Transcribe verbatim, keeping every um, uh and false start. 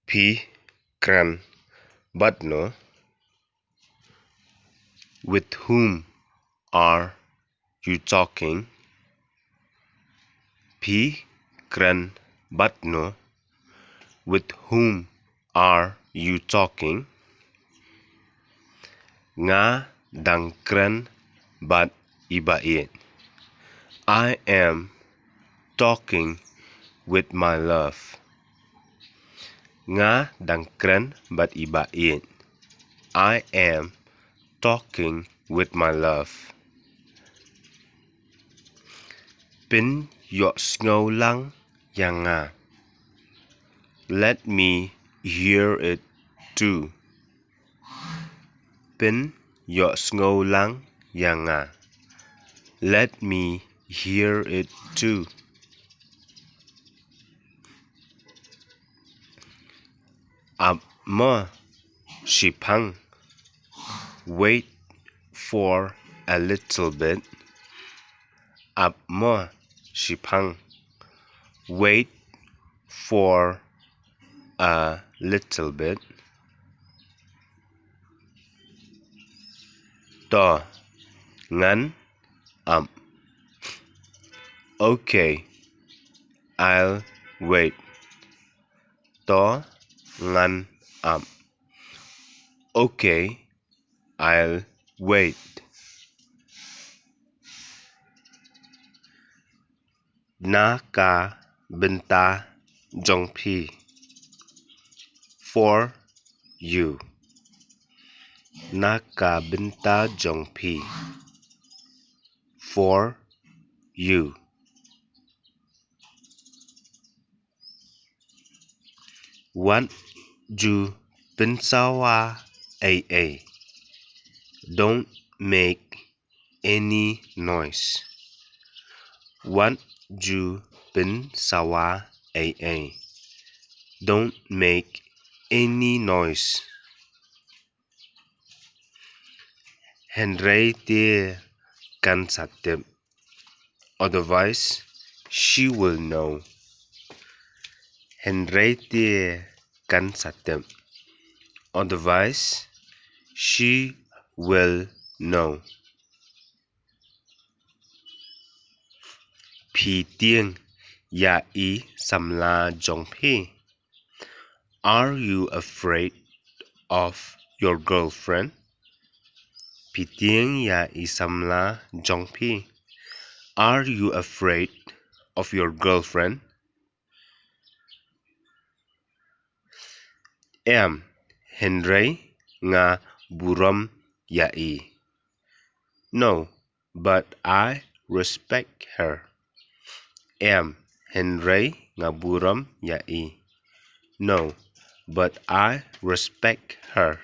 Phi kren bad no? With whom are you talking? Phi kren bad no? With whom are you talking? Nga dang kren bad i ba ïeit. I am talking with my love. Nga dang kren bad i ba ïeit. I am talking with my love. Pynïohsngew lang ïa nga. Let me hear it too. Pynïohsngew lang ïa nga. Let me hear it too. Ap mo shiphang. Wait for a little bit. Ap mo shiphang. Wait for a little bit. To ngan ap. Okay, I'll wait. To ngan ap. Okay, I'll wait. Na ka bynta jong phi. For you. Na ka bynta jong phi. For you. Wat ju pynsawa ei ei. Don't make any noise. Wat ju pynsawa ei ei. Don't make any noise. Hynrei te kan sa tip. Otherwise, she will know. Hynrei te kan sa tip. Otherwise, she will know. Phi tieng ïa i samla jong phi. Are you afraid of your girlfriend? Phi tieng ïa i samla jong phi. Are you afraid of your girlfriend? Em, hynrei nga burom ïa i. No, but I respect her. Em, hynrei nga burom ïa i. No, but I respect her.